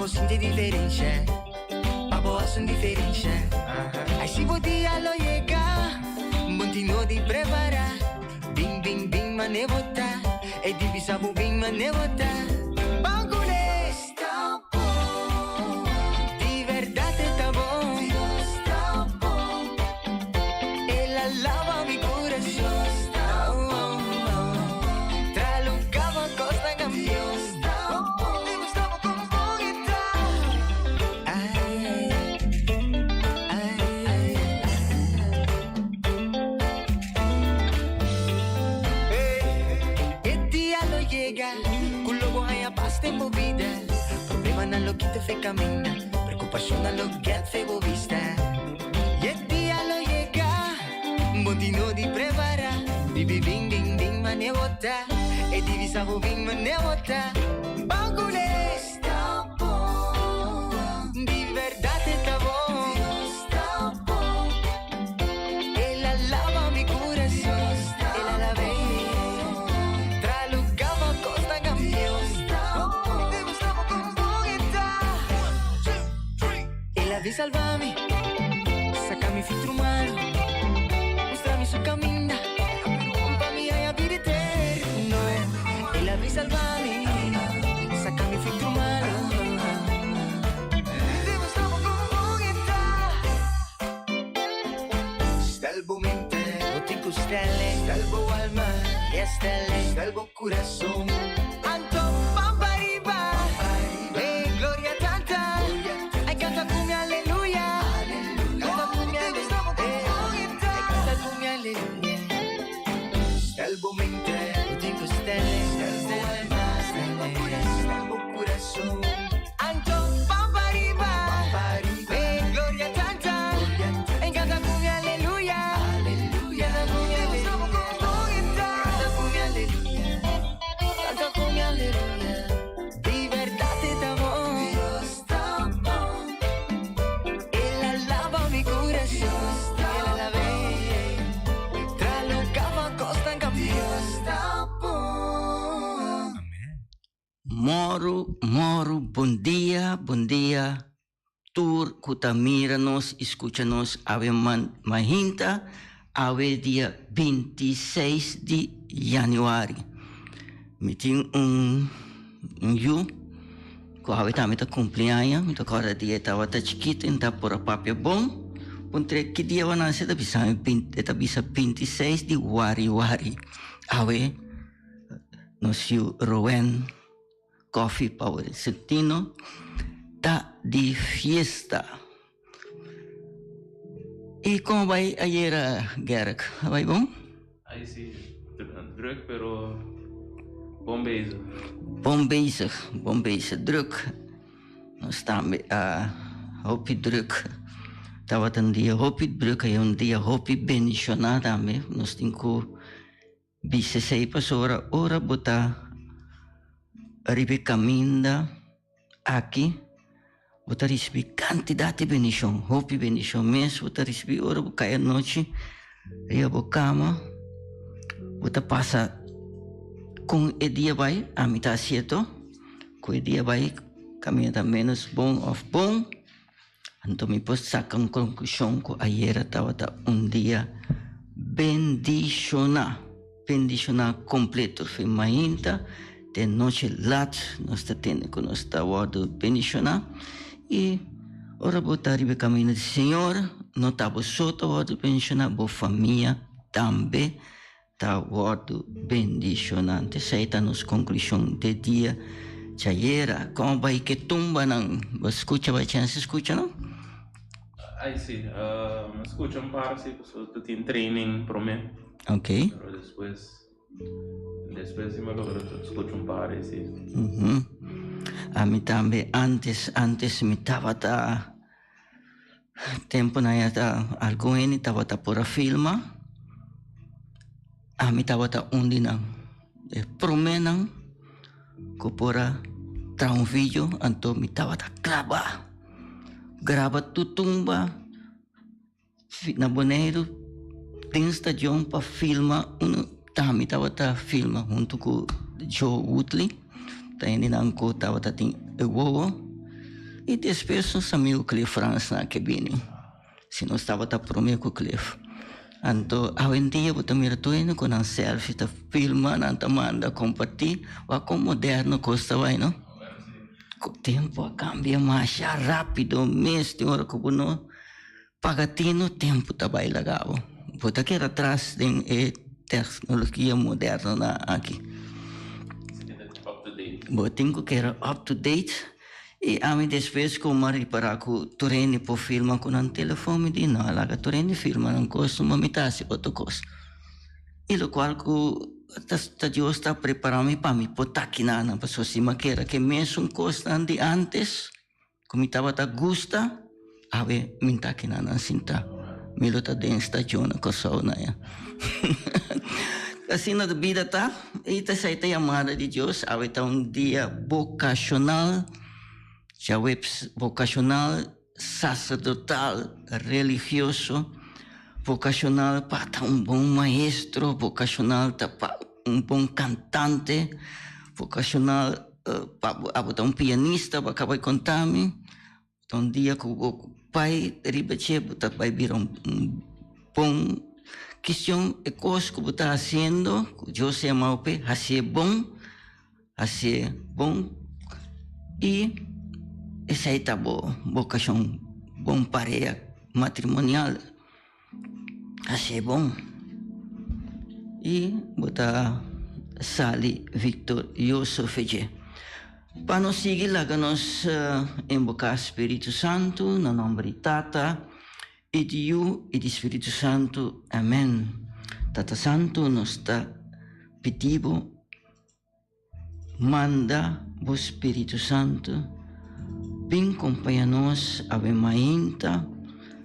Pa bo sinti diferensha, pa bo hasi un diferensha. Ai si bo dia lo yega, bo tin no di prepara. Bin bin bin mane bo ta, e di bisa bo bin mane bo ta. Ban kuné! Ta bon, di berdad e ta bon. Dios ta bon, el a laba mi curason. Oh, oh, oh. Tra luga bo cosnan cambion. Dios ta bon, mi gusta bo como bon e ta. Ay, ay, ay. Hey, e dia lo yega. Ku lo bo haña pas den bo bida. Problemanan lo kita fe kaminda. Preokupashonnan lo get fe bo bista. I e dia lo yega. Bo tin no di prepara. Bibi bin bin bin mane bo ta. E divisa bo bin mane bo ta. Ban kuné. Ta bon. Di bèrdat e ta bon. Dios ta bon. El a laba mi kurason. El a lab'é. Tra lugá pa kos ta kambia. El a bin salba mi, saka mi filtro malu, mustra mi su kaminda pa mi haña bida eterno. El a bin salba mi, saka mi filtro malu. Stel bo mente, bo tin ku stelle. Stel bo alma, yes stelle. Stel bo kurason. Anto pam pa riba, eh gloria tanta. Ay kanta ku mi aleluya. Kanta ku mi aleluya. Ay kanta ku mi aleluya. Stel bo mente, bo tin ku stelle. Stel bo alma, stel bo kurason. Stel bo kurason. Anto pam pa riba, eh gloria tanta. En canta cu mi aleluya. Canta cu mi aleluya. Canta cu mi aleluya. Canta cu mi aleluya. Di berdad e ta bon. Dios ta bon. El a laba mi curason. El a lab'é. Tra lo cosnan cambia. Dios ta bon. Moro moro bon dia bon dia tur ku ta mira nos i skucha nos awe mahinta awe dia 26 di januari mi tin un un yu ku awe tambe ta kumpli aña mi ta kòrda dia e tabata chikitu e no ta por a papia bon puntr'é ki dia bo a nase e ta bisa mi e ta bisa 26 di wari wari awe. Nos yu Rowen Coffee Power Sentino ta di fiesta. I kon bai ayera Gerk? A bai bon? Ai si, druk pero bon bezig. Bon bezig, bon bezig, druk. Nos tambe a hopi druk. Tabata un dia hopi druk i un dia hopi bendishoná tambe. Nos tin ku Bisa esei pasobra ora bo ta riba e kaminda aki, bo ta risibí kantidat di bendishon, hopi bendishon mes bo ta risibí ora bo kai anochi riba bo kama, bo ta pasa kon e dia bai, ami ta hasié to, ku e dia bai kaminda ta ménos bon òf bon. Anto mi por saca un conclusion cu ayera tabata un dia bendiciona, bendiciona completo. Fin mainta te nochi lat nos ta tende cu nos ta wordo bendiciona y ora bo ta riba e camino di Señor no ta bo so ta wordo bendiciona, bo famia tambe ta wordo bendiciona. Esey ta nos conclusion de dia djayera. Como bay ke tumbanan? Bo scucha bay chance scucha no? Ay si, mi scucha un par si pasobra ta tin training prome. Ok. Pero despues, despues si mi a logra scucha un par si. Ami tambe antes, antes mi tabata Temponan ya ta algun hende tabata por a filma, ami tabata un di nan. E promenan ku por a traha un video, anto mi tabata graba, graba tur tumba na Boneiru den stadion pa filma un ta mi tabata filma huntu ku Joe Woodley, ta hendenan ku tabata tin e wowo. I despues nos amigu Cliff Frans nan ke bini. Si nos tabata prome ku Cliff. Anto awendia bo ta mira tur hende ku nan selfie ta filma, nan ta manda kompartí. Wak kon moderno kos ta bai no. Ku tempu a kambia masha rápido mes tin ora ku bo no paga tino tempu ta bai laga bo. Bo ta keda atras den e teknologia moderno nan aki. Bo tin ku keda up to date. I ami despues ku mi a ripará ku tur hende por filma ku nan telefòn, mi di, No, laga tur hende filma nan kos, numa mi ta hasi otro kos. I lokual ku ta ta Dios ta prepará mi pa mi por ta kinan nan, pasobra si mi a keda ku e mesun kosnan di ántes ku mi tabata gusta, awe mi ta kinan nan sintá. Mi lo ta den stashon na Kòrsou na ya. Asina de bida ta, i ta esei ta yamada di Dios. Awe ta un dia bokashonal, djaweps bokashonal, saserdotal, religioso, bokashonal pa ta un bon maestro, bokashonal ta pa un bon kantante, bokashonal pa bo ta un pianista, bo a kaba di konta mi. Ta un dia ku bo bai riba dje bo ta bai bira un bon kistion e kos ku bo ta hasiendo ku Dios a yama bo p'e hasié bon hasié bon i esei ta bo bokashon bon pareha matrimonial hasié bon i bo ta sali viktorioso fe dje. Pa nos sigui laga nos inboká Spiritu Santu na nòmber di Tata i di Yu i di Spiritu Santu. Amèn. Tata Santu nos ta pidi bo Manda bo Spiritu Santu bin kompaña nos awe mainta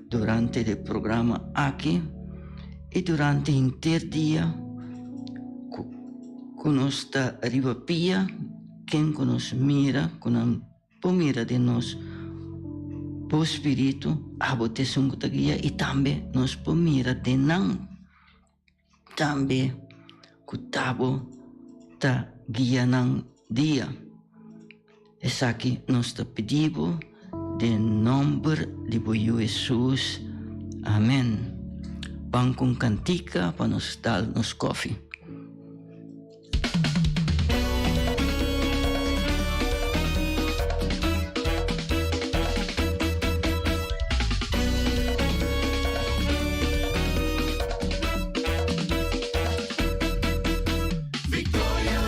durante di e programa aki i durante henter dia ku ku nos ta riba pia ken ku nos mira ku nan por mira den nos bo Spiritu abo ta esun ku ta guia i tambe nos por mira den nan. Tambe ku ta bo ta guia nan dia. Esaki nos ta pidi bo den nomber di bo Yu Hesus. Amen. Ban ku un kantika pa nos dal nos kofi. Victoria,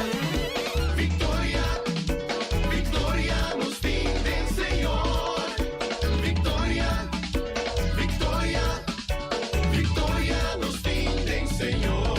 victoria, victoria nos tin den Señor. Victoria, victoria, victoria nos tin den Señor.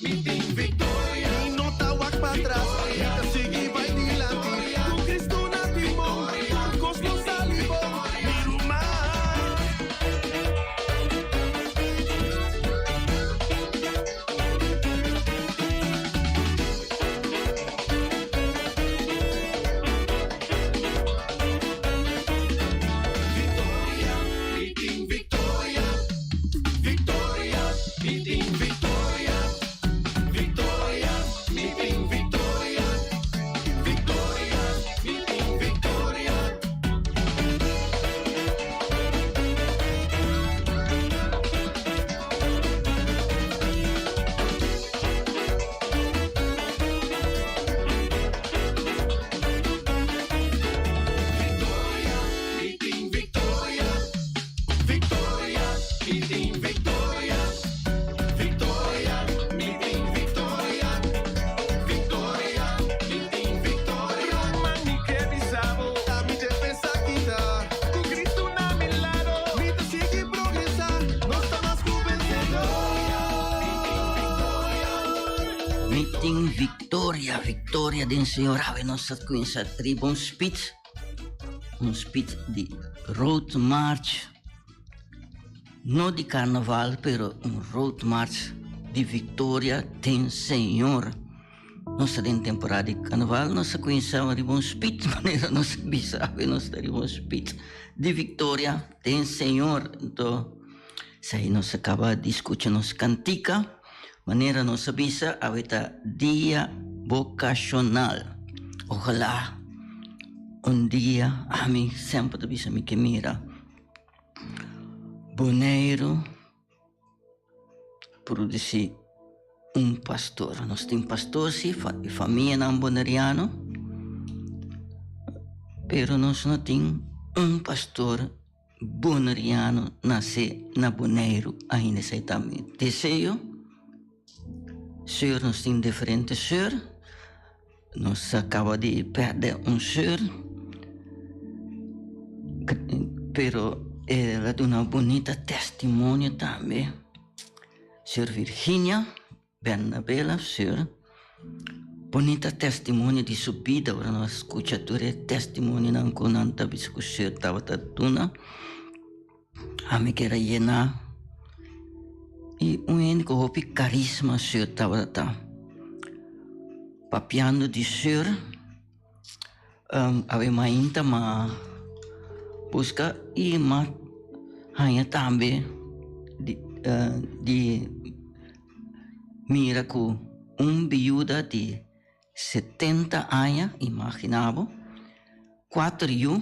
Mi tin victoria. Mi no ta wak patras, mi ta sigui bai dilanti. Ku Cristo na timon, tur kos lo sali bon. Mi ruman. Victoria, mi tin victoria. Victoria, mi tin victoria. Victoria, mi tin victoria. Victoria, mi tin victoria. Victoria, mi tin victoria. Victoria, mi tin victoria. Victoria, mi tin victoria. Victoria, mi tin victoria. Ruman, mi ke bisa bo. Ta mi defensa kita. Ku Cristo na mi lado. Mi ta sigui progresá. Nos ta mas ku vencedor. Mi tin victoria, victoria den Señor. Awe nos ta cuminsa riba un speech. Un speech di Road March. No di carnaval, pero un Road March di victoria den Señor. Nos ta den temporada di carnaval, nos ta cuminsa riba un speech, manera nos a bisa awe nos ta riba un speech di victoria den Señor. Anto, esei nos a caba di scucha nos cantica. Manera nos a bisa, awe ta dia vocacional. Ojalá un dia ami semper ta bisa mi ke mira Boneiru produci un pastor. Nos tin pastor si, e famianan boneriano, pero nos no tin un pastor Boneriano nase na Boneiru ainda esei ta mi deseo. Seur nos tin diferente seur. Nos a kaba di pèrdè un seur, pero el a duna un bunita testimonio tambe. Seur Virginia. Bernabela Sur, Bunita testimonio di su bida ora nos a scucha tur e testimonionan cu nan ta bisa cu Sur tabata duna. Ami kier a yena y un hende cu hopi carisma Sur tabata ta. Papiando di Sur, awe mainta m'a busca y m'a haña tambe di di. Mira ku un biuda di setenta aña, imaginá bo, kuater yu,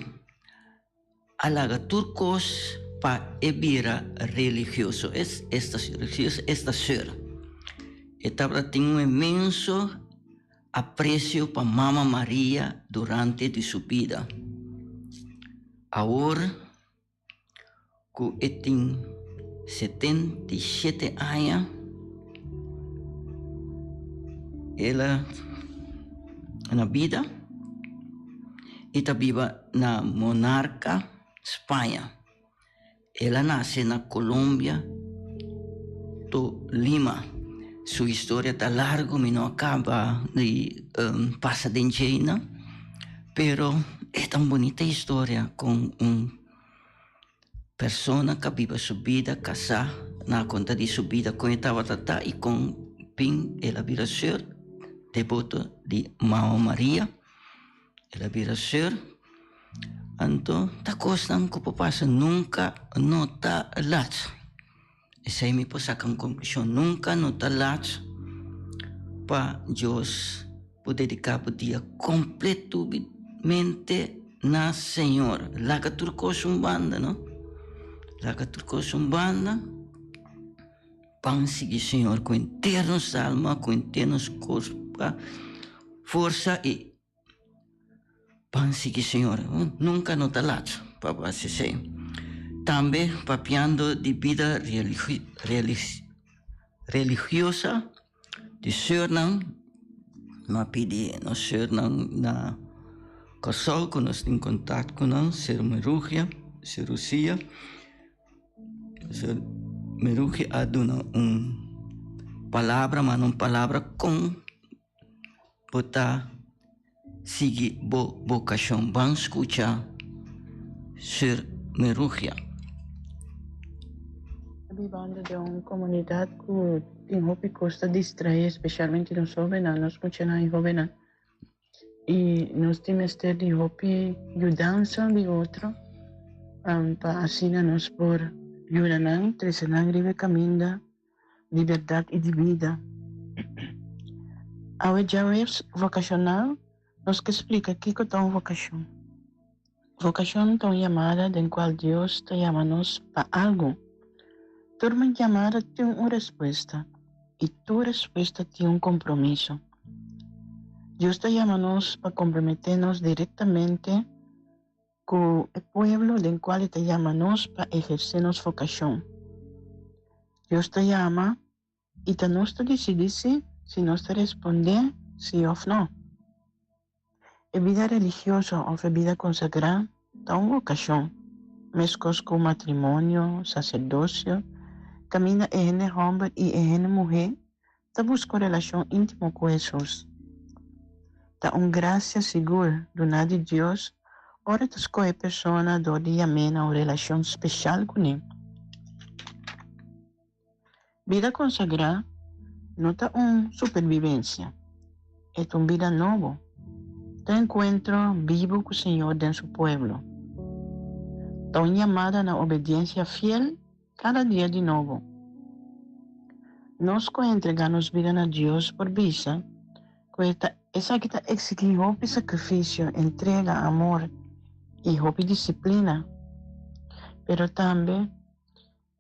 a laga tur kos pa e bira religioso. Esta religioso, esta seur. E tabata tin un inmenso apresio pa Mama Maria durante di su bida. Awor. Ku e tin 77 aña, el a na bida i ta biba na Monarca, Spaña. El a nase na Colombia, Tolima. Su historia ta largu, mi no a kaba di pasa den djeina, pero e ta un bunita historia kon un Persona ka biba su bida kasá na konta di su bida kon e tabata ta i kon bin el a bira seur deboto di Mama Maria. El a bira seur. Anto ta kosnan ku por pasa nunka no ta lat. Esei mi por saka un konklushon nunka no ta lat pa Dios por dediká bo dia kompletamente na Señor. Laga tur kos un banda, no? Laga tur kos un banda. Ban sigui Señor ku henter nos alma, ku henter nos kurpa, forsa i Ban sigui Señor. Nunka no ta lat pa bo hasi esei. Tambe papiando di bida religiosa di seurnan, no a pidi nos seurnan na Kòrsou ku nos tin kontakto ku nan, Seur Merugia, Seur Lucia. Seur Merugia a duna un. palabra, manda un palabra kon bo ta sigui bo bokashon. Ban skucha Sir Merugia. Ta bibando den un komunidat ku tin hopi kos ta distraé, spesialmente nos hóbennan, nos muchanan i hóbennan. I nos tin mester di hopi yudansa di otro pa asina nos por yuda nan, trese nan riba e kaminda di bèrdat i di bida. Awe djaweps vokashonal nos ke splika kiko ta un vokashon. Vokashon ta un yamada den kual Dios ta yama nos pa algu. Tur yamada tin un respuesta i tur respuesta tin un kompromiso. Dios ta yama nos pa komprometé nos direktamente ku e pueblo den kual e ta yama nos pa ehersé nos vokashon. Dios ta yama i ta nos ta disidí si si nos ta respondé sí òf nò. E bida religioso òf e bida konsagrá ta un vokashon, meskos ku matrimonio, saserdosio, kaminda e hende hòmber i e hende muhé ta buska un relashon íntimo ku Hesus. Ta un grasia sigur duná di Dios ora e ta skohe persona dor di yam'é na un relashon speshal kuné. Bida konsagrá no ta un superbibensia, e ta un bida nobo, ta un enkuentro bibu ku Señor den Su pueblo. Ta un yamada na obediensia fiel kada dia di nobo. Nos ku a entregá nos bida na Dios por bisa ku e ta esaki ta eksigí hopi sakrifisio, entrega, amor i hopi disiplina, pero tambe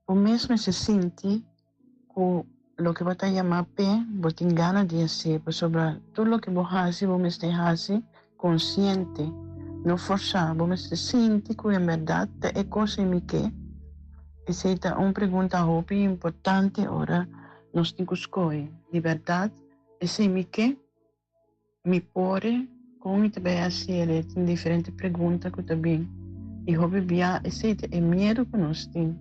Bo mes mester sinti ku loke bo ta yamá p'e, bo tin gana di hasié, pasobra tur loke bo hasi bo mester hasi konsiente, no forsá. Bo mester sinti ku en bèrdat ta e kos ei mi ke. Esei ta un pregunta hopi importante ora nos tin ku skohe, Di bèrdat esei mi ke? Mi por e? Kon mi ta bai hasi el? E tin diferente pregunta ku ta bin i hopi bia esei ta e miedu ku nos tin,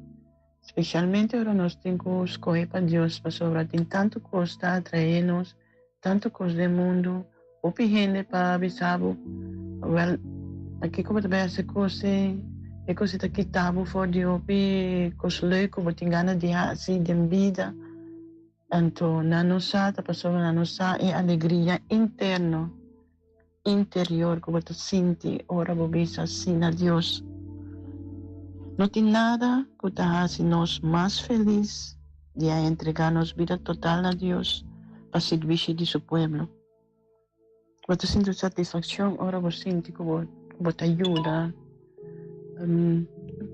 spesialmente ora nos tin ku skohe pa Dios, pasobra tin tantu kos ta atraé nos, tantu kos den mundu, hopi hende pa bisa bo, wèl, pakiko bo ta bai hasi kos ei? E kos ei ta kita bo for di hopi kos leuk ku bo tin gana di hasi den bida. Anto nan no sa ta pasobra nan no sa e alegria interno, interior ku bo ta sinti ora bo bisa sí na Dios. No tin nada ku ta hasi nos mas felis di a entregá nos bida total na Dios pa sirbishi di su pueblo. Bo ta sinti un satisfakshon ora bo sinti ku bo bo ta yuda.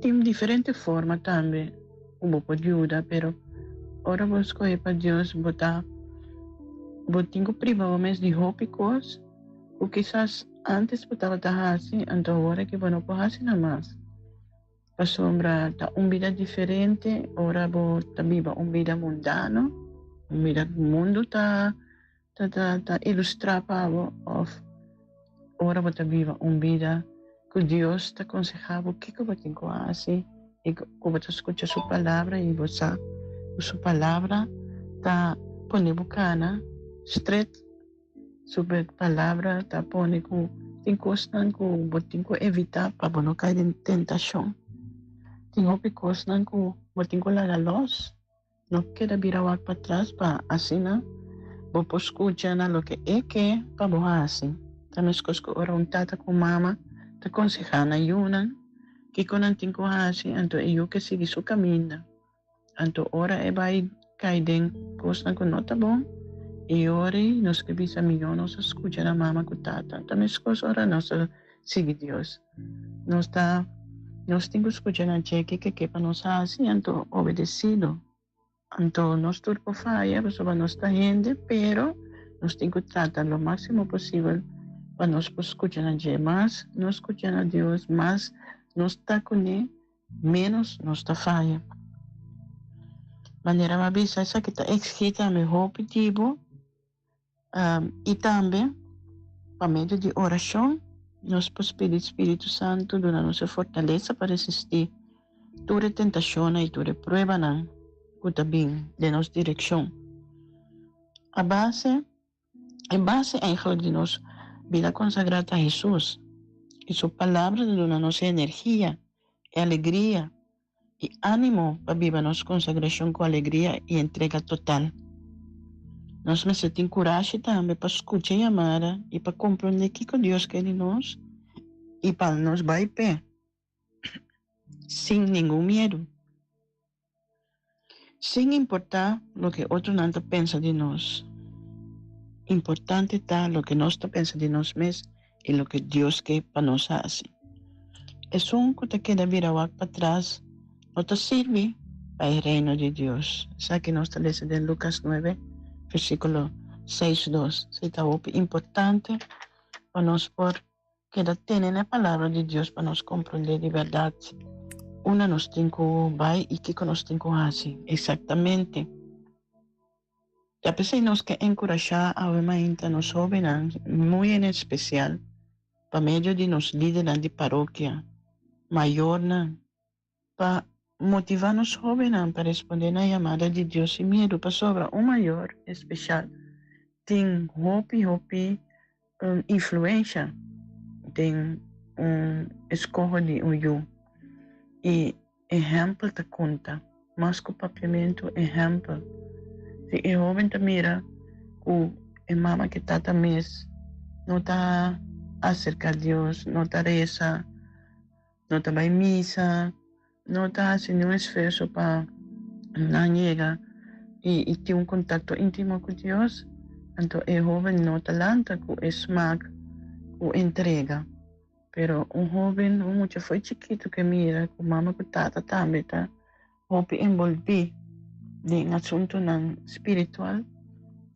Tin diferente forma tambe ku bo por yuda, pero ora bo skohe pa Dios bo ta bo tin ku priva bo mes di hopi kos ku kisas ántes bo tabata hasi, anto awor aki bo no por hasi nan mas. Pasobra ta un bida diferente ora bo ta biba un bida mundano, un bida ku mundu ta Ta ta ilustrá pa bo òf ora bo ta biba un bida ku Dios ta konsehá bo kiko bo tin ku hasi i ku bo ta skucha su palabra i bo sa ku su palabra ta pone bo kana stret, su palabra ta pone ku tin kosnan ku bo tin ku evitá pa bo no kai den tentashon, tin hopi kosnan ku bo tin ku laga lòs. No keda bira wak patras pa asina bo por skucha na loke e ke pa bo hasi. Ta meskos ku ora un tata ku mama ta konsehá nan yunan kiko nan tin ku hasi, anto e yu ke sigui su kaminda. Anto ora e bai kai den kosnan ku no ta bon, e ora ei nos ke bisa mihó nos a skucha na mama ku tata. Ta meskos ora nos ta sigui Dios. Nos ta nos tin ku skucha na dje kiko ke pa nos hasi, anto obedesido. Anto nos tur por faya pasobra nos ta hende, pero nos tin ku trata lo máksimo posibel pa nos por skucha na dje. Mas nos skucha na Dios, mas nos ta kuné, ménos nos ta faya. Manera mi a bisa, esaki ta eksigí tambe hopi di bo. I tambe, pa medio di orashon, nos por pidi Spiritu Santu duna nos e fortalesa pa resistí tur e tentashonnan i tur e pruebanan ku ta bin den nos direkshon. A base, e base eigenlijk di nos bida konsagrá ta Hesus i su Palabra ta duna nos e energia, e alegria i ánimo pa biba nos konsagrashon ku alegria i entrega total. Nos mester tin kurashi tambe pa skucha e yamada i pa komprondé kiko Dios ke di nos i pa nos bai p'e sin ningun miedu. Sin importá loke otronan ta pensa di nos, importante ta loke nos ta pensa di nos mes i loke Dios ke pa nos hasi. Esun ku ta keda bira wak patras no ta sirbi pa e Reino di Dios. Esaki nos ta lesa den Lukas nuebe, versíkulo seis, dos. Esei ta hopi importante pa nos por Keda tene na e Palabra di Dios pa nos komprondé di bèrdat unda nos tin ku bai i kiko nos tin ku hasi eksaktamente. Ta p'esei nos ke enkurashá awe mainta nos hóbennan, muy en espesial pa medio di nos lidernan di parokia, mayornan, pa motivá nos hóbennan pa respondé na e yamada di Dios sin miedu, pasobra un mayor espesial tin hopi hopi influensha den un eskoho di un yu. I ehèmpel ta konta mas ku papiamentu, ehèmpel. Si e hóben ta mira ku e mama ku e tata mes no ta aserká Dios, no ta resa, no ta bai misa, no ta hasi niun esfuerso pa nan yega i tin un kontakto íntimo ku Dios, anto e hóben no ta lanta ku e smak ku entrega. Pero un hóben, un mucha fo'i chikitu ke mira ku mama ku tata tambe ta hopi enbolbí den asuntunan spiritual,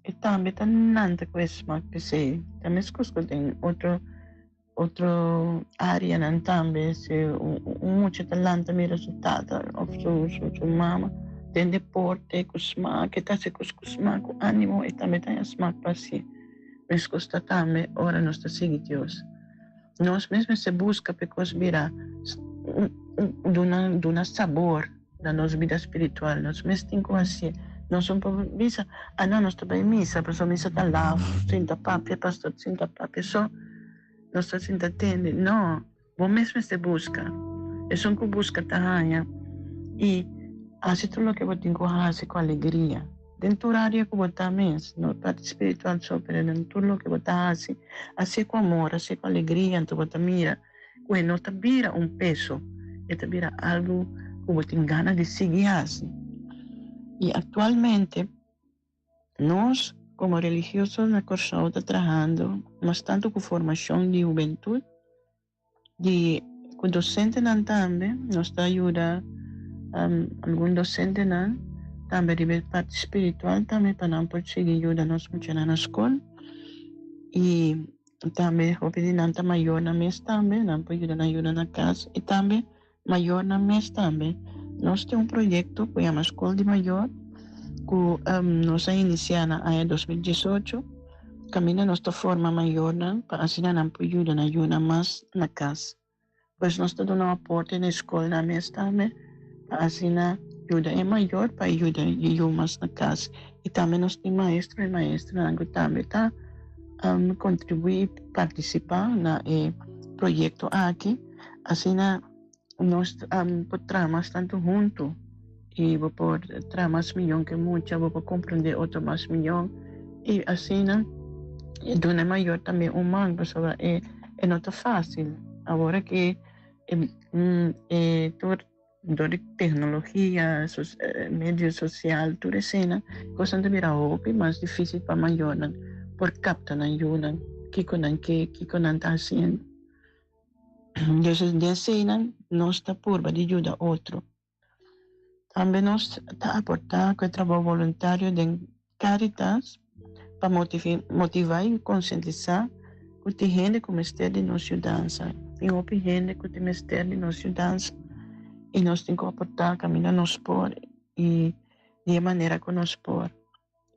e tambe ta lanta ku e smak p'esei. Ta meskos ku den otro Otro areanan tambe si un mucha ta lanta mira su tata of su su mama den deporte ku smak e ta hasi kos ku smak ku animo e tambe ta haña smak pa hasié. Meskos ta tambe ora nos ta sigui Dios. Nos mes mester buska pa e kos bira duna duna sabor na nos bida spiritual. Nos mes tin ku hasié. Nos no por bisa, ah no, nos ta bai misa, pasobra misa ta laf, sinta papia, pastor sinta papia so, nos ta sinta tende. No, bo mes mester buska. Esun ku buska ta haña. I hasi tur loke bo tin ku hasi ku alegria. Den tur área ku bo ta mes, no parti spiritual so, pero den tur loke bo ta hasi, hasié ku amor, hasié ku alegria, anto bo ta mira ku e no ta bira un peso, e ta bira algu ku bo tin gana di sigui hasi. I aktualmente nos komo religioso na Kòrsou ta trahando mas tantu ku formashon di hubentut, di ku dosentenan tambe, nos ta yuda algun dosentenan tambe riba e parti spiritual tambe pa nan por sigui yuda nos muchanan na skol. I Tambe hopi di nan ta mayornan mes tambe, nan por yuda nan yuda na kas i tambe mayornan mes tambe. Nos tin un proyekto ku yama Skol di Mayor ku nos a inisiá na aña 2018 kaminda nos ta forma mayornan pa asina nan por yuda nan yunan mas na kas. Pues nos ta duna un aporte na e skolnan mes tambe pa asina yuda e mayor pa e yuda e yu mas na kas. I tambe nos tin maestro i maestranan ku tambe ta kontribuí i partisipá na e proyekto aki. Asina nos por traha mas tantu huntu i bo por traha mas miyon ku e mucha, bo por komprondé otro mas miyon i asina e duna e mayor tambe un man pasobra e e no ta fásil. Awor aki e tur dor di teknologia, medio sosial, tur eseinan kosnan ta bira hopi mas difísil pa mayornan por kapta nan yunan kiko nan ke, kiko nan ta hasiendo. Entonces den eseinan nos ta purba di yuda otro. Tambe nos ta aportá ku e trabou boluntario den Caritas pa motivá i konsientisá ku tin hende ku mester di nos yudansa. Tin hopi hende ku tin mester di nos yudansa i nos tin ku aportá kaminda nos por i di e manera ku nos por.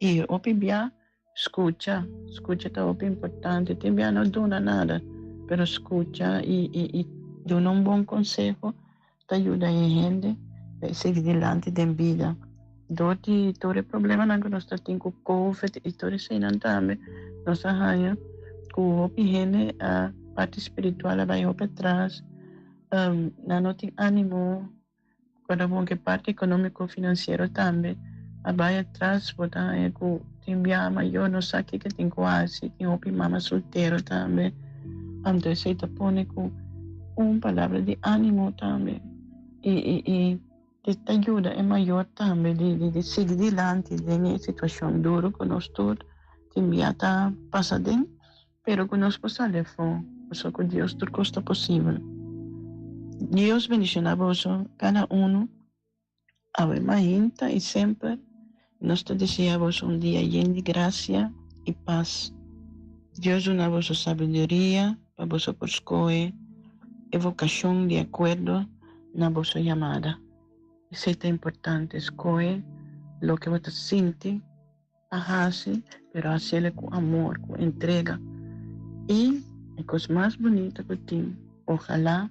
I hopi bia skucha, skucha ta hopi importante. Tin bia no duna nada, pero skucha i i i duna un bon konseho ta yuda e hende pa e sigui dilanti den bida. Dor di tur e problemanan ku nos ta tin ku Covid i tur eseinan tambe, nos a haña ku hopi hende a parti spiritual a bai hopi atras, nan no tin ánimo, kòrda bon ku e parti ekonómiko finansiero tambe a bai atras, bo ta haña ku tin biaha mayor no sa kiko tin ku hasi, tin hopi mama soltero tambe, anto esei ta pone ku un palabra di ánimo tambe i i i. E ta yuda e mayor tambe di sigui dilanti den e situashon duru ku nos tur tin bia ta pasa den, pero ku nos por sali afó, pasobra ku Dios tur kos ta posibel. Dios bendishoná boso kada unu awe mainta i semper. Nos ta desea boso un dia yen di grasia i pas. Dios duna boso sabiduria pa boso por skohe e vokashon di akuerdo na boso yamada. Esei ta importante, skohe loke bo ta sinti pa hasi, pero hasiel ku amor, ku entrega. I e kos mas bunita ku tin, ojalá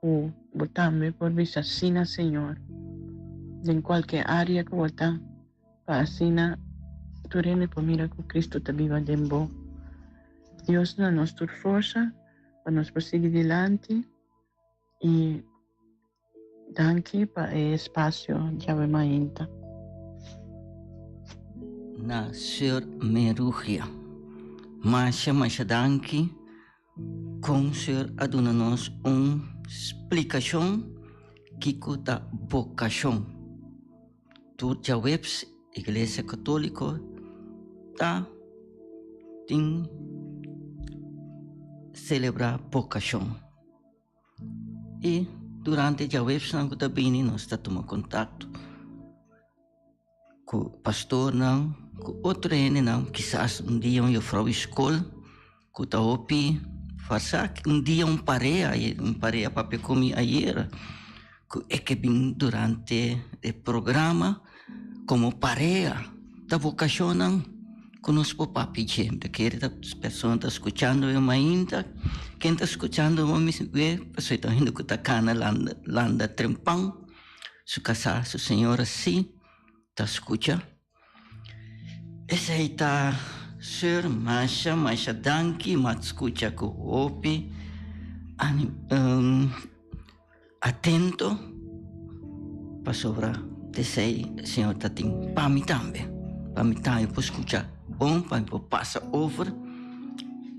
ku bo tambe por bisa sí na Señor den kualke área ku bo ta, pa asina tur hende por mira ku Cristo ta biba den bo. Dios duna nos tur forsa pa nos por sigui dilanti i danki pa e espasio djawe mainta. Na Sir Merugia. Masha masha danki. Kon Sir a duna nos un splikashon kiko ta bokashon. Tur djaweps Iglesia Katoliko ta tin selebrá bokashon. I durante djawepsnan ku ta bini nos ta tuma kontakto. Ku pastornan, ku otro hendenan, kisas un dia un jufrou di skol ku ta hopi farsá, un dia un pareha, un pareha papia ku mi ayera, ku e ke bin durante e programa komo pareha, ta vokashonnan ku nos por papia dje. Mi ta kere ta persona ta skuchando mi mainta, ken ta skuchando mi pasobra ta hende ku ta kana landa landa trempan. Su kasá, su señora sí ta skucha. Esei ta Sir, masha masha danki, m'a skucha ku hopi atento pasobra esei Señor ta tin pa mi tambe, pa mi tambe por skucha bon, pa mi por pasa over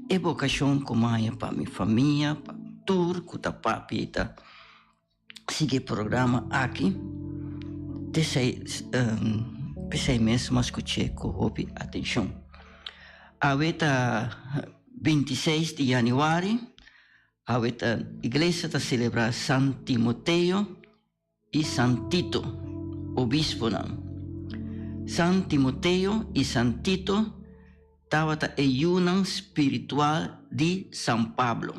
e bokashon ku mi haña pa mi famia, pa tur ku ta papia i ta. Sigui e programa aki t'esei p'esei mes m'a skuch'é ku hopi atenshon. Awe ta bintiseis di yanüari, awe ta iglesia ta selebrá San Timoteo i San Tito, obisponan. San Timoteo i San Tito tabata e yunan spiritual di San Pablo.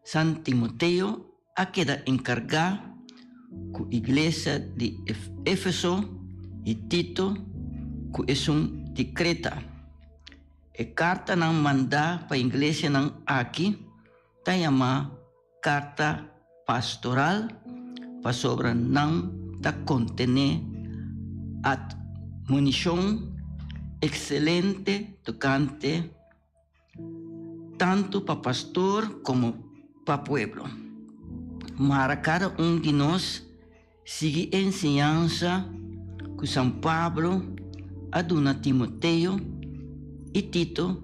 San Timoteo a keda enkargá ku iglesia di Efeso i Tito ku esun di Kreta. E kartanan mandá pa iglesianan aki ta yamá karta pastoral pasobra nan ta kontené atmunishon ekselente tokante tantu pa pastor komo pa pueblo. Mara kada un di nos sigui e enseñansa ku San Pablo a duna Timoteo i Tito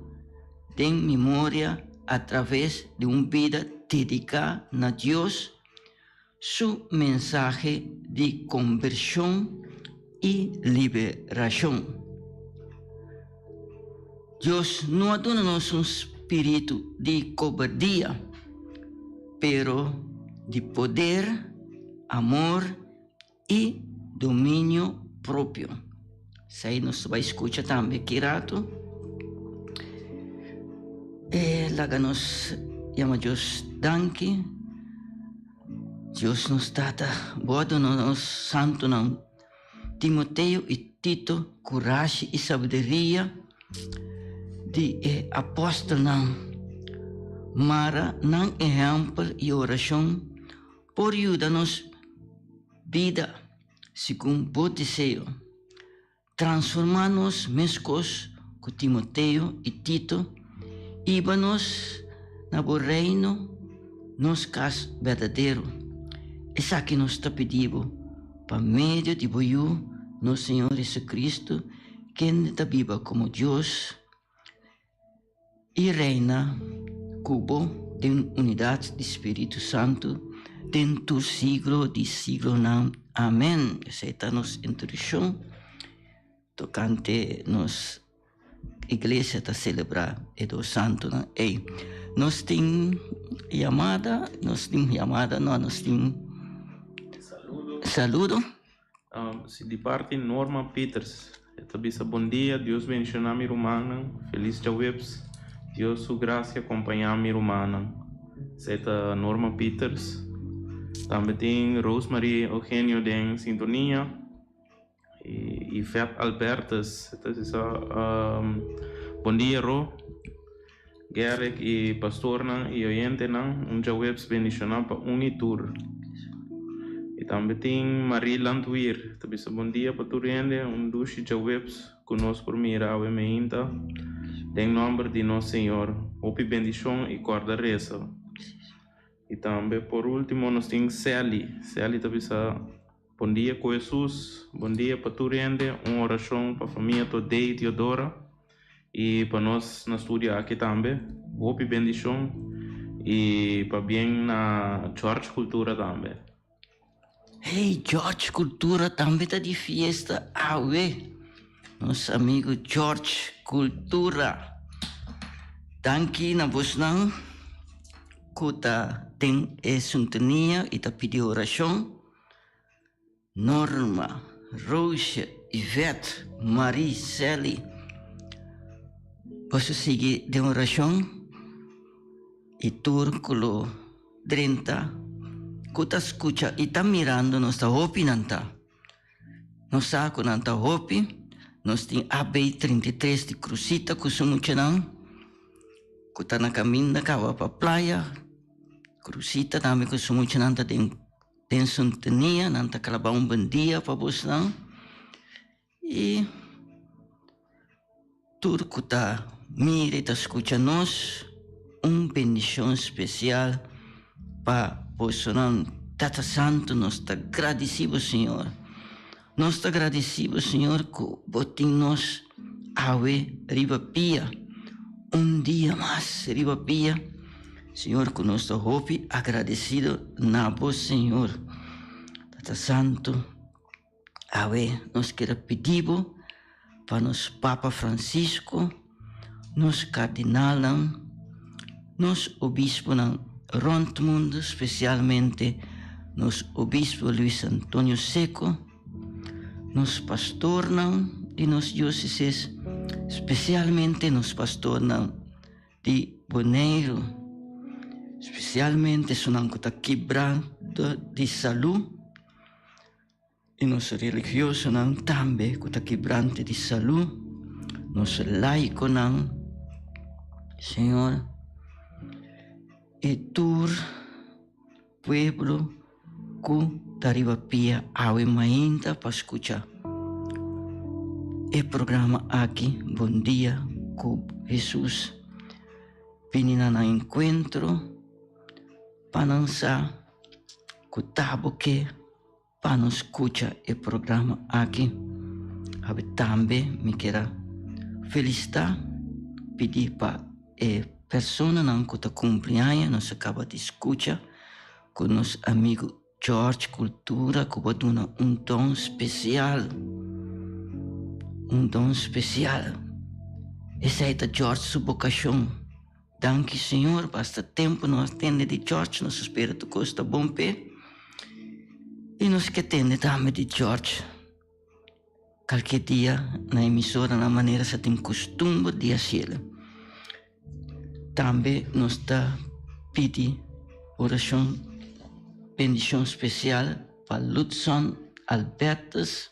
den memoria atraves di un bida dediká na Dios su mensahe di kombershon i liberashon. Dios no a duna nos un spiritu di kobardia, pero di poder, amor i dominio propio. Esei nos ta bai skucha tambe ki ratu. E laga nos yama Dios danki. Dios nos Tata, bo a duna nos santunan Timoteo i Tito kurashi i sabiduria di e apòstelnan. Mara nan ehèmpel i orashon por yuda nos bida. segun bo deseo. Transformá nos meskos ku Timoteo i Tito, hiba nos na bo Reino, nos kas berdadero. Esaki nos ta pidi bo pa medio di bo Yu, nos Señor Jesucristo, kende ta biba komo Dios i reina ku bo den unidat di Spiritu Santu den tur siglo di siglonan. Amen. Esei ta nos introdukshon tokante nos iglesia ta selebrá e dos santunan ei. Nos tin yamada, nos tin yamada, no, nos tin Saludo. saludo. Si di parti Norma Peters e ta bisa bon dia Dios bendiciona mi rumannan feliz djaweps Dios su gracia acompaña mi rumannan esey ta Norma Peters tambe tin Rosemarie Eugenio den sintonia y Yvette Albertus e ta bisa bon dia Ro Gerrick y pastornan y oyentenan un djaweps bendiciona pa un y tur. Y tambe tin Marie Landweer ta bisa bon dia pa tur hende un dushi djaweps cu nos por mira awe meinta den nomber di nos Señor hopi bendicion y corda reza. Y tambe por ultimo nos tin Sally, Sally ta bisa bon dia cu Jesus, bon dia pa tur hende un oracion pa famia Todey y Teodora. Y pa nos na studio aki tambe, hopi bendicion y pabien na George Cultura tambe. Hey George Cultura tambe ta di fiesta awe. Nos amigo George Cultura. Danki na bosnan cu ta den e sintonia y ta pidi oracion. Norma, Roosje, Yvette, Marie, Sally. Boso sigui den orashon i tur ku lo drenta ku ta skucha i ta mirando nos ta hopi nan ta. Nos sa ku nan ta hopi, nos tin AB 33 di Cruzita ku su muchanan ku ta na kaminda kaba pa playa. Cruzita tambe ku su muchanan ta den. Den sintonia nan ta klaba un bon dia pa bosnan i tur ku ta mira i ta skucha nos un bendishon spesial pa bosonan. Tata Santu nos ta gradisí bo Señor, nos ta gradisí bo Señor ku bo tin nos awe riba pia un dia mas riba pia. Señor ku nos ta hopi agradesido na bo Señor. Tata Santu, awe nos kier a pidi bo pa nos Papa Francisco, nos kardinalnan, nos obisponan rònt mundu, spesialmente nos obispo Luis Antonio Seco, nos pastornan di nos diócesis, spesialmente nos pastornan di Boneiru, spesialmente esunnan ku ta kibrando di salú i nos religiosonan tambe ku ta kibrante di salú, nos laikonan, Señor, i tur pueblo ku ta riba pia awe mainta pa skucha e programa aki Bon Dia ku Hesus. Bini na nan enkuentro pa nan sa ku ta bo ke pa nos skucha e programa aki. Awe tambe mi kier a felisitá pidi pa e personanan ku ta kumpli aña nos a kaba di skucha ku nos amigu George Cultura ku bo duna un don spesial, un don spesial. Esei ta George su bokashon. Danki Señor, basta tempu nos a tende di George, nos a spera tur kos ta bon p'e. I nos ke tende tambe di George. Kalke dia na emisora nan manera sa tin kustumber di hasiel. Tambe nos ta pidi orashon bendishon spesial pa Ludson Albertus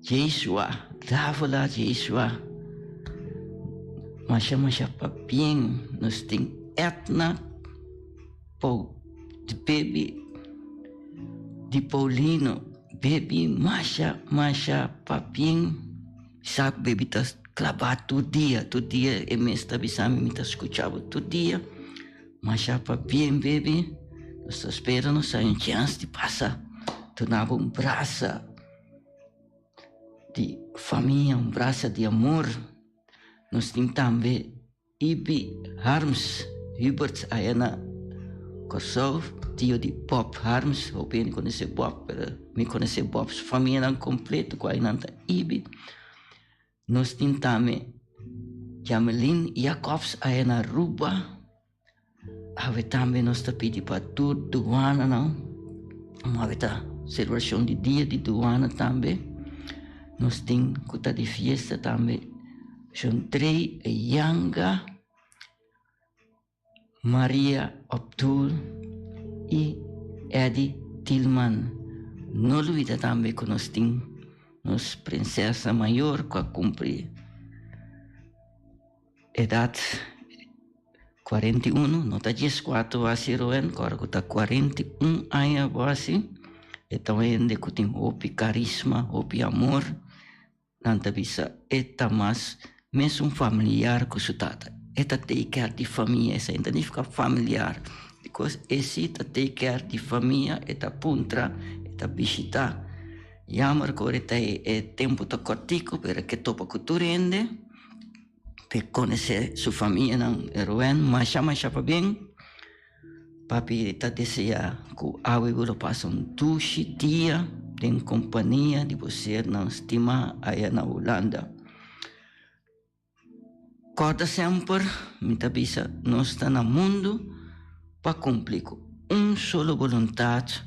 Yeshua Davila Yeshua masha masha pabien nos tin Edna Paul di Baby di Paulino. Baby masha masha pabien sa ku baby ta klabá tur dia tur dia e mes ta bisa mi mi ta skucha bo tur dia masha pabien baby nos ta spera nos hay un chèns di pasa duna bo un brasa di famia un brasa di amor nos tin tambe. Ibi Harms, Hubert aya na Kòrsou, tio di Bob Harms, hopi hende konosé Bob, pero mi konosé Bob su famianan kompleto ku ainan ta Ibi. Nos tin tambe Jamelin Jacobs aya na Aruba. Awe tambe nos ta pidi pa tur duananan, awe ta selebrashon di dia di duana tambe, nos tin ku ta di fiesta tambe, Shontrey Yanga, Maria Optul i Eddy Tilman. No lubida tambe ku nos tin nos prinsesa mayor ku a kumpli Edat 41, no ta dieskuater hasi Roen, ku ora ku ta 41 aña bo hasi, e ta un hende ku tin hopi karisma, hopi amor, nan ta bisa e ta mas mesun familiar ku su tata, e ta take care di famia, esei no ta nifiká familiar, bikos e si ta take care di famia, e ta puntra, e ta bishitá, jammer ku ora e ta e tempu ta kòrtiku pero e ke topa ku tur hende. P'e konosé su famianan Rubén masha masha pabien. Papi ta deseá ku awe bo lo pasa un dushi dia den kompania di bo sernan stimá aya na Hulanda. Kòrda semper, mi ta bisa, nos ta na mundu pa kumpli ku un solo boluntat,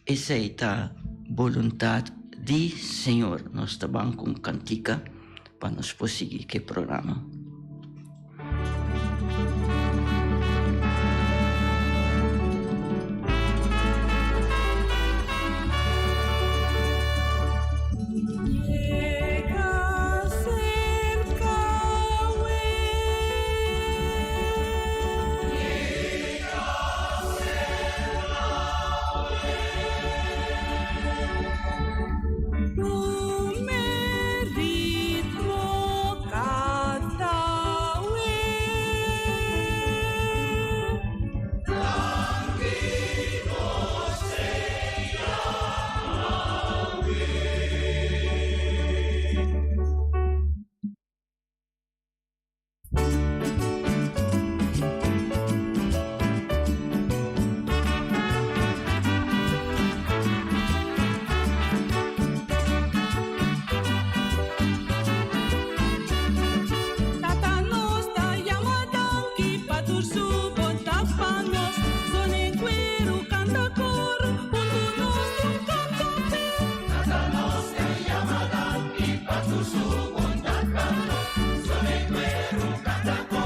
esei ta boluntat di Señor. Nos ta ban ku un kantika. Pa nos por sigui ku e programa. Tata nos ta yama danki pa tur su bondat pa nos. Zona en kueru kanta koro huntu nos tin un kanta fe. Tata nos ta yama danki pa tur su bondat pa nos. Zona en kueru kanta koro.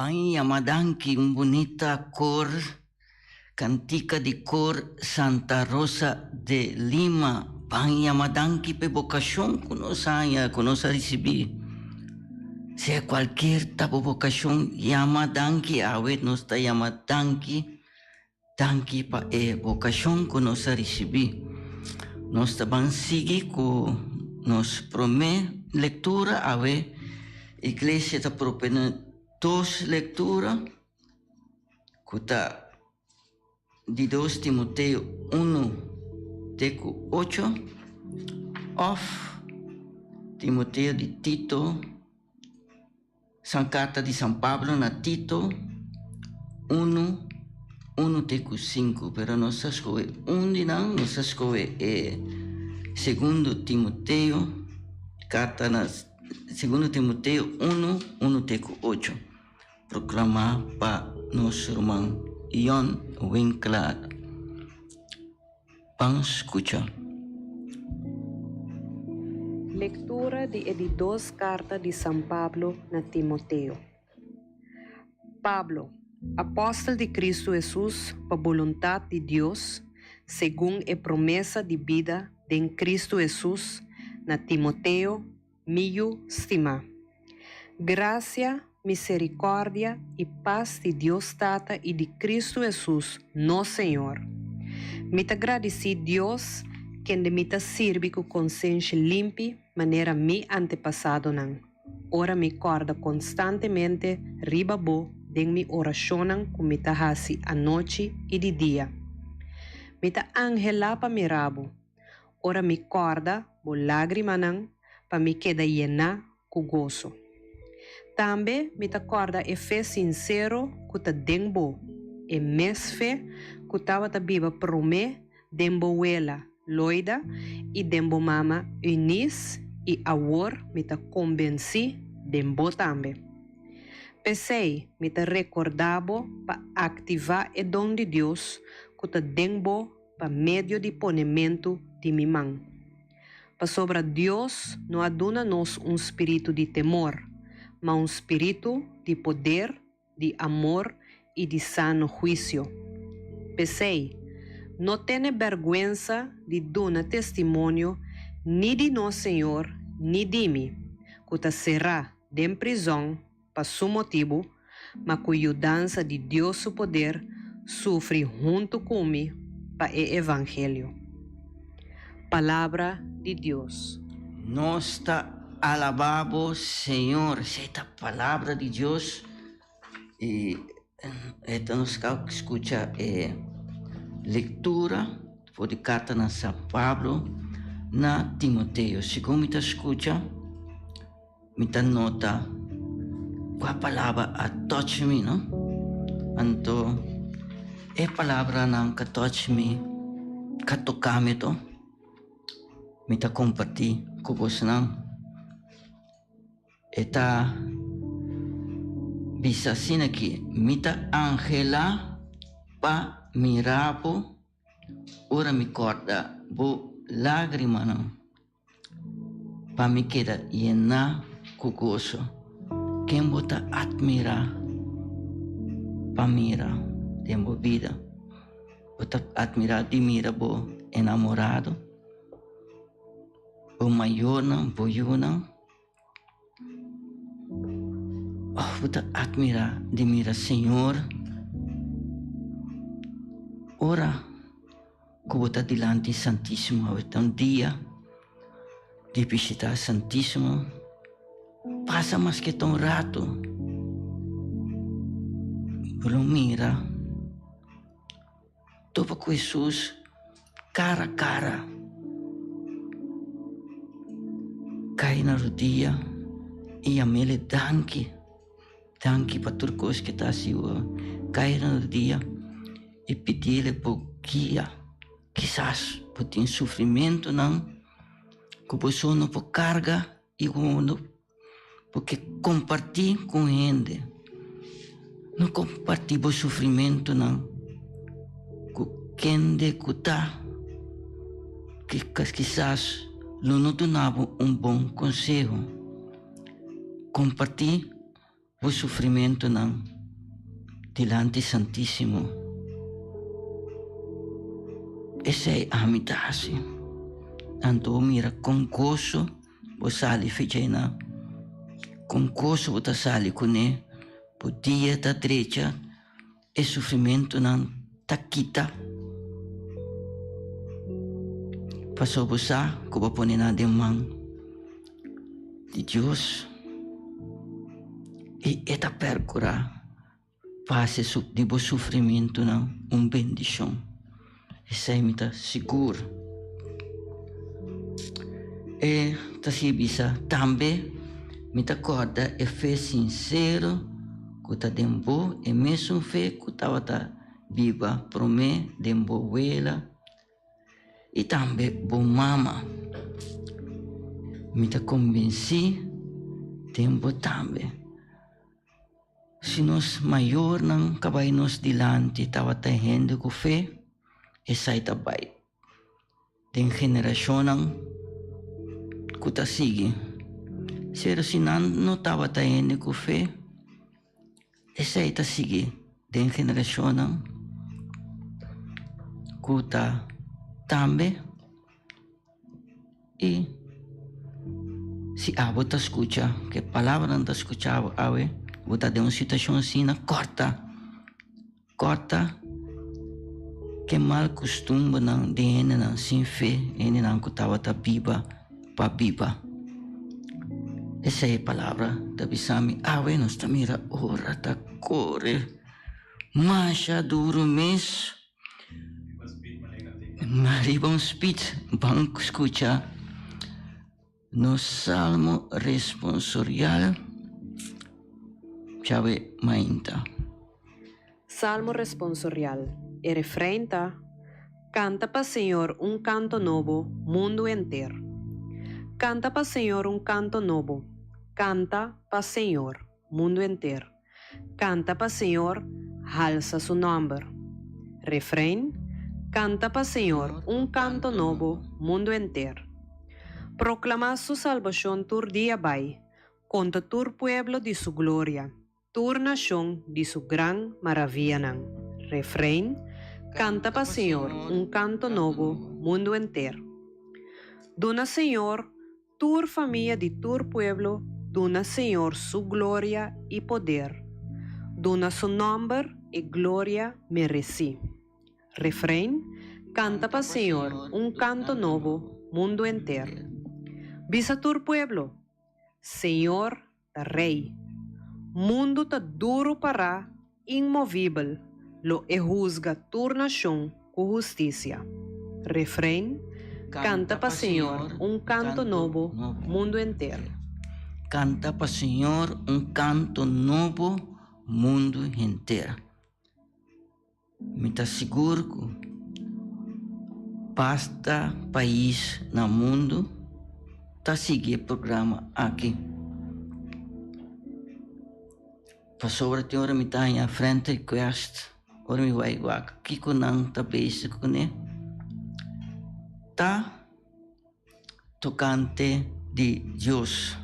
Ban yama danki un bunita kor kantika di kor Santa Rosa de Lima ban yama danki p'e bokashon ku nos haña ku nos a risibí sea kualkier ta bo bokashon yama danki awe nos ta yama danki Danki pa e vokashon ku nos a risibí. Nos ta ban sigui ku nos promé lektura. Awe iglesia ta proponé dos lektura ku ta di dos Timoteo unu te ku ocho òf Timoteo di Tito. San Karta di San Pablo na Tito unu, unu te ku sinku, pero nos a skohe un di nan, nos a skohe e segundo Timoteo, karta na segundo Timoteo unu, unu te ku ocho, proklamá pa nos ruman Yon Winklaar. Ban skucha. Lektura di e di dos karta di San Pablo na Timoteo. Pablo, apòstel di Kristu Hesus pa boluntat di Dios, segun e promesa di bida den Kristu Hesus, na Timoteo, mi yu stimá. Grasia, miserikòrdia i pas di Dios Tata i di Kristu Hesus, nos Señor. Mi ta gradisí Dios, kende mi ta sirbi ku konsenshi limpi manera mi antepasadonan, ora mi kòrda konstantemente riba bo den mi orashonnan ku mi ta hasi anochi i di dia. Mi ta anhelá pa mira bo, ora mi kòrda bo lágrimanan pa mi keda yená ku goso. Tambe mi ta kòrda e fe sinsero ku ta den bo, e mes fe ku tabata biba promé den bo wela Loida i den bo mama Eunice i awor mi ta kombensí den bo tambe. P'esei mi ta rekordá bo pa aktivá e don di Dios ku ta den bo pa medio di ponementu di mi man. Pasobra Dios no a duna nos un spiritu di temor, ma un spiritu di poder, di amor i di sano huisio. P'esei, no tene bèrgwensa di duna testimonio ni di nos Señor ni di mi, ku ta será den prizòn pa su motibu, ma ku yudansa di Dios su poder sufri huntu ku mi pa e evangelio. Palabra di Dios. Nos ta alabá bo, Señor. Esei ta palabra di Dios i e ta nos kau skucha e lektura for di karta na San Pablo na Timoteo. Segun mi ta skucha. Mi ta nota kua palabra a touch mi, no? Anto e palabranan ka touch mi, ka toka mi to, mi ta kompartí ku bosnan. E ta bisa asina ki, Mi ta anhelá pa mira bo ora mi kòrda bo lágrimanan. Pa mi keda yená ku goso. Ken bo ta atmirá pa mira den bo bida? Bo ta atmirá di mira bo enamorado, bo mayornan, bo yunan? Òf bo ta atmirá di mira Señor ora ku bo ta dilanti Santísimo? Awe ta un dia di bishitá Santísimo. Pasa maske ta un ratu, bo lo mira. Topa ku Hesus kara kara, kai na rodia i yam'El danki, danki pa tur kos ke ta hasi bo. Kai na rodia i pidi'El bo guia. Kisas bo tin sufrimentunan ku bo so no por karga i ku bo no por ke kompartí ku un hende. No kompartí bo sufrimentunan ku kende ku ta kisas lo no duna bo un bon konseho. Kompartí. Bo sufrimentunan dilanti Santísimo. Esei ami ta hasi. Anto bo mira kon goso bo sali fecheinan, kon goso bo ta sali kuné, bo dia ta drecha. E sufrimentunan ta kita pasobra bo sa ku bo a pone nan den man di Dios i e ta perkurá pa hasi di bo sufrimentunan un bendishon. Esei mi ta sigur. E ta sigui bisa, Tambe mi ta kòrda e fe sinsero ku ta den bo, e mesun fe ku tabata biba promé den bo wela i tambe bo mama. Mi ta kombensí den bo tambe. Si nos mayornan ka bai nos dilanti tabata hende ku fe, esai ta bai den generashonnan ku ta sigui. Pero si nan no tabata hende ku fe, esai ta sigui den generashonnan ku ta tambe. I si abo ta skucha ku e palabranan ta skucha bo awe, bo ta den un situashon asina, kòrta, kòrta ke mal kustumbernan di hendenan sin fe, hendenan ku tabata biba pa biba. Esei e palabra ta bisa mi awe, nos ta mira ora ta kore masha duru mes. Riba un speed ban skucha nos salmo responsorial djawe mainta. Salmo responsorial, e refrein ta, Kanta pa Señor un kanto nobo, mundu henter. Kanta pa Señor un kanto nobo, kanta pa Señor, mundu henter. Kanta pa Señor, halsa su nòmber. Refrein, Kanta pa Señor un kanto nobo, mundu henter. Proklamá su salbashon tur dia bai, konta tur pueblo di su gloria, tur nashon di su gran maravianan. Refrein, Kanta pa Señor un kanto nobo, mundu henter. Duna Señor Tur famia di tur pueblo duna Señor su gloria i poder, duna su nòmber e gloria meresí. Refrein, Kanta pa Señor un kanto nobo, mundu henter. Bisa tur pueblo, Señor ta Rei. Mundu ta duru pará, inmovibel, lo e husga tur nashon ku hustisia. Refrein, Kanta pa Señor un kanto nobo, mundu henter. Kanta pa Señor un kanto nobo, mundu henter. Mi ta sigur ku basta pais na mundu ta sigui e programa aki. Pasobra tin ora mi ta haña friend request, ora mi bai wak kiko nan ta bezig kuné, ta tokante di Dios.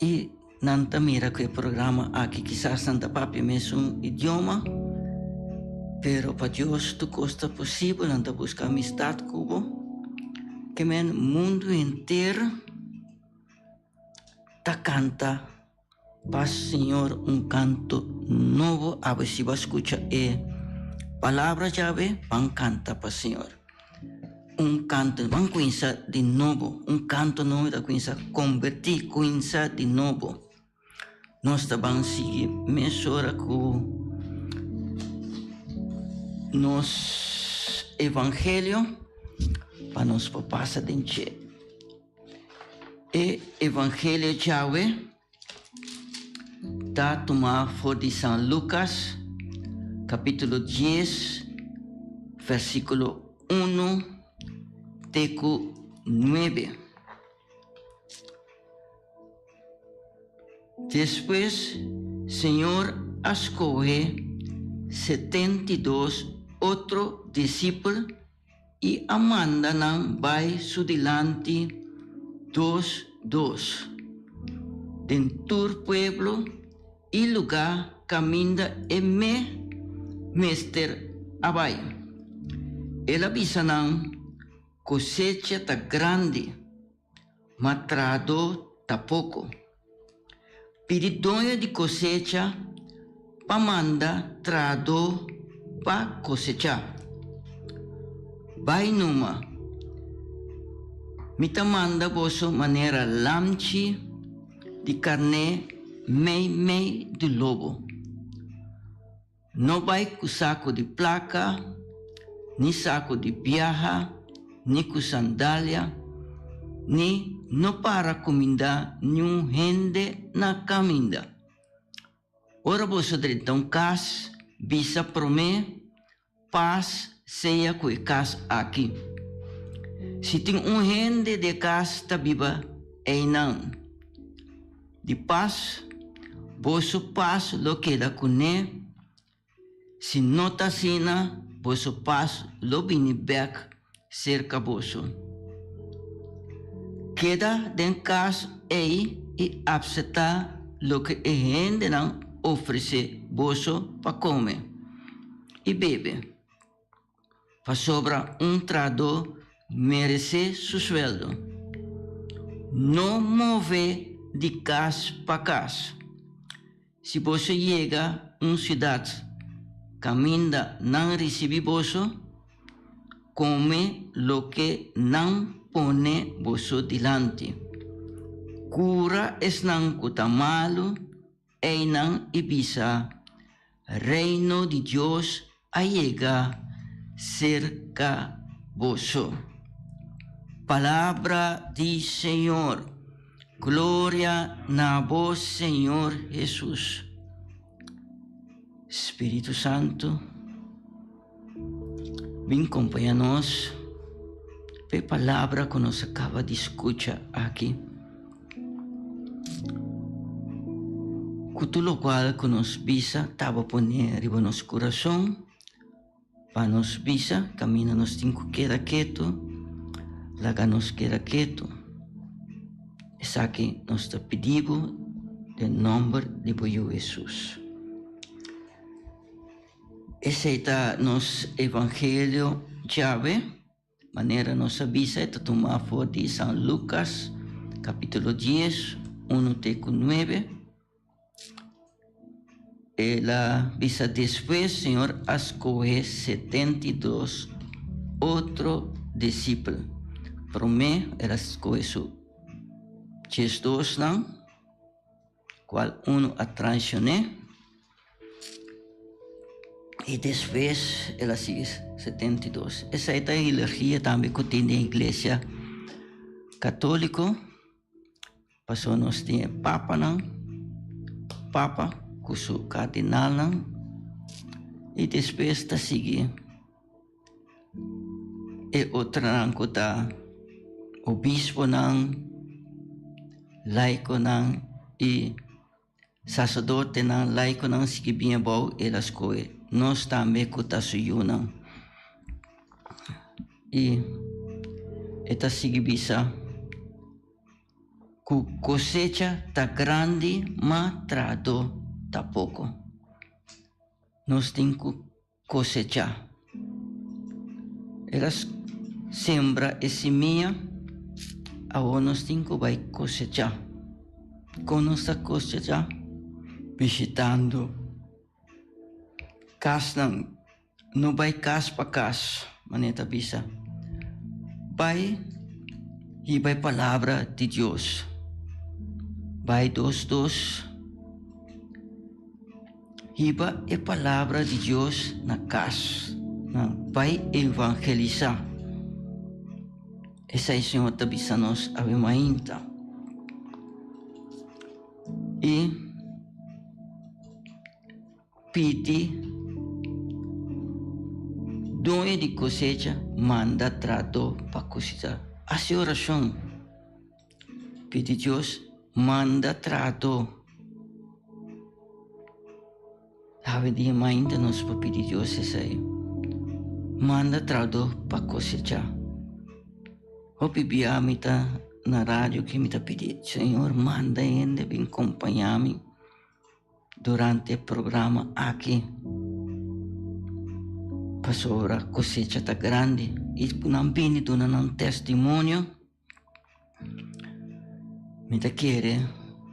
I nan ta mira ku e programa aki kisas nan ta papia mesun idioma, pero pa Dios tur kos ta posibel, nan ta buska amistat ku bo. Ke men mundu henter ta kanta pa Señor un kanto nobo. Awe si bo a skucha e palabra djawe, ban kanta pa Señor. Un kanto, ban kuinsa di nobo. Un kanto nobo ta kuinsa kombertí, kuinsa di nobo. Nos ta ban sigui mesora ku nos evangelio pa nos por pasa den dje. E evangelio djawe ta tumá for di San Lukas, kapítulo dies, versíkulo unu te ku nuebe. Despues Señor a skohe 72 otro disipel I a manda nan bai su dilanti dos dos. Den tur pueblo i lugá kaminda e me mester a bai. El a bisa nan, Kosecha ta grandi, ma trahadó ta poko. Pidi doño di kosecha pa manda trahadó pa kosechá. Bai numa. Mi ta manda boso manera lamchi di karné mei mei di lobo. No bai ku saku di plaka, ni saku di biaha, ni ku sandalia, ni no para kumindá niun hende na kaminda. Ora boso drenta un kas, bisa promé, Pas sea ku e kas aki. Si tin un hende di e kas ta biba einan, di pas, boso pas lo keda kuné, si no ta asina, boso pas lo bini bèk serka boso. Keda den kas ei i apseptá loke e hendenan ofresé boso pa kome i bebe, pasobra un trahadó meresé su sueldo. No move di kas pa kas. Si boso yega un siudat kaminda nan risibí boso, kome loke nan pone boso dilanti. Kura esnan ku ta malu einan i bisa, Reino di Dios a yega serka boso. Palabra di Señor. Gloria na bo Señor Hesus. Spiritu Santu, bin kompaña nos p'e palabra ku nos a kaba di skucha aki. Ku tur lokual ku nos bisa taba pone riba nos kurason. Pa nos bisa kaminda nos tin ku keda ketu, laga nos keda ketu. Esaki nos ta pidi bo den nòmber di bo Yu Hesus. Esei ta nos evangelio djawe. Manera nos a bisa e ta tuma for di San Lukas kapítulo dies, unu te ku nuebe. El a bisa despues Señor a skohe 72 otro disipel. Promé el a skohe su diesdosnan, kual unu a traicion'é, i despues el a sigui 72. Esei ta e ilergia tambe ku tin den iglesia katóliko. Pasobra nos tin e papanan, papa ku su kardinalnan i despues ta sigui e otronan ku ta obisponan, laikonan i Saserdotenan laikonan sigui bin abou, el a skohe nos tambe ku ta su yunan. I e ta sigui bisa ku kosecha ta grandi ma trahadó ta poko. Nos tin ku kosechá. El a sembra e simia, awor nos tin ku bai kosechá. Kon nos ta kosechá? Bishitando kasnan. No bai kas pa kas, manera ta bisa. Bai hiba e palabra di Dios. Bai dos dos. Hiba e palabra di Dios na kas nan bai evangelisá. Esei Señor ta bisa nos awe mainta. I pidi doño di kosecha manda trahadó pa kosechá. Hasi orashon. Pidi Dios manda trahadó. Awe dia mainta nos por pidi Dios esei. Manda trahadó pa kosechá. Hopi bia mi ta. na radio ki mi ta pidi Señor manda hende bin kompañá mi durante e programa aki pasobra kosecha ta grandi i ku nan bini duna nan testimonio mi ta kere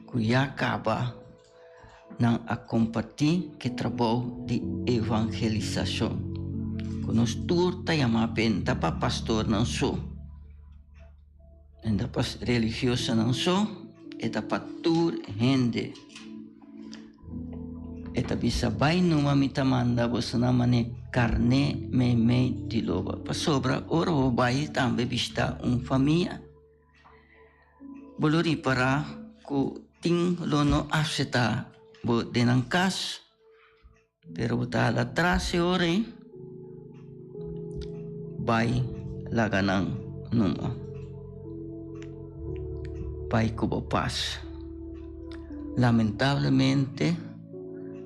ku ya kaba nan a kompartí ku e trabou di evangelisashon ku nos tur ta yama benta pa pastornan so. E ta pa religiosonan so, e ta pa tur hende. E ta bisa, Bai numa mi ta manda bosonan manera karné meimei di loba. Pasobra ora bo bai tambe bishitá un famia, bo lo ripará ku tin lo no aseptá bo den nan kas. Pero bo ta hala tras e ora ei, bai laga nan numa. Bai ku bo pas. Lamentablemente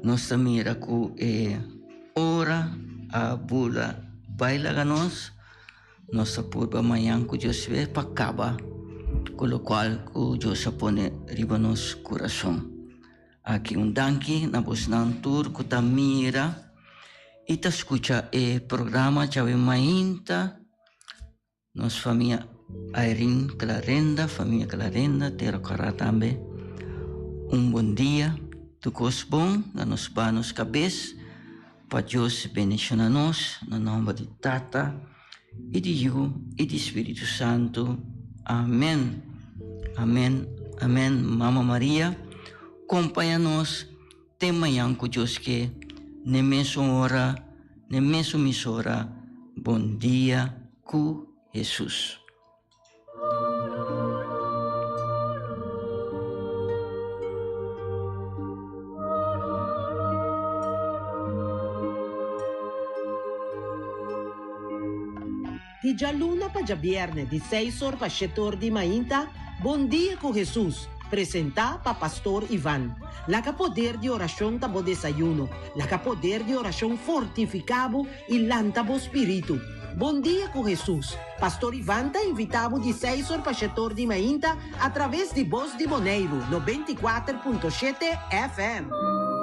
nos ta mira ku e ora a bula bai laga nos, nos ta purba mañan ku Dios ve pa kaba ku lokual ku Dios a pone riba nos kurason. Aki un danki na bosnan tur ku ta mira i ta skucha e programa djawe mainta. Nos famia Irene Clarenda, famia Clarenda, Tera Kòrá tambe. Un bon dia, tur kos bon na nos ba nos kabes. Pa Dios bendishona nos na nòmber di Tata i di Yu i di Spiritu Santu. Amen. Amen. Amen. Mama Maria, kompaña nos te mañan ku Dios ke, n'e mesun ora, n'e mesun misora. Bon dia ku Hesus. Di djaluna pa djabièrnè di seis or pa shete or di mainta, Bon Dia ku Hesus, presentá pa Pastor Ivan. Laga poder di orashon ta bo desayuno, laga poder di orashon fortifiká bo i lanta bo spiritu. Bon dia ku Hesus! Pastor Ivan ta invitá bo di seis or pa shetor di mainta atraves di Bos di Boneiru 94.7 FM.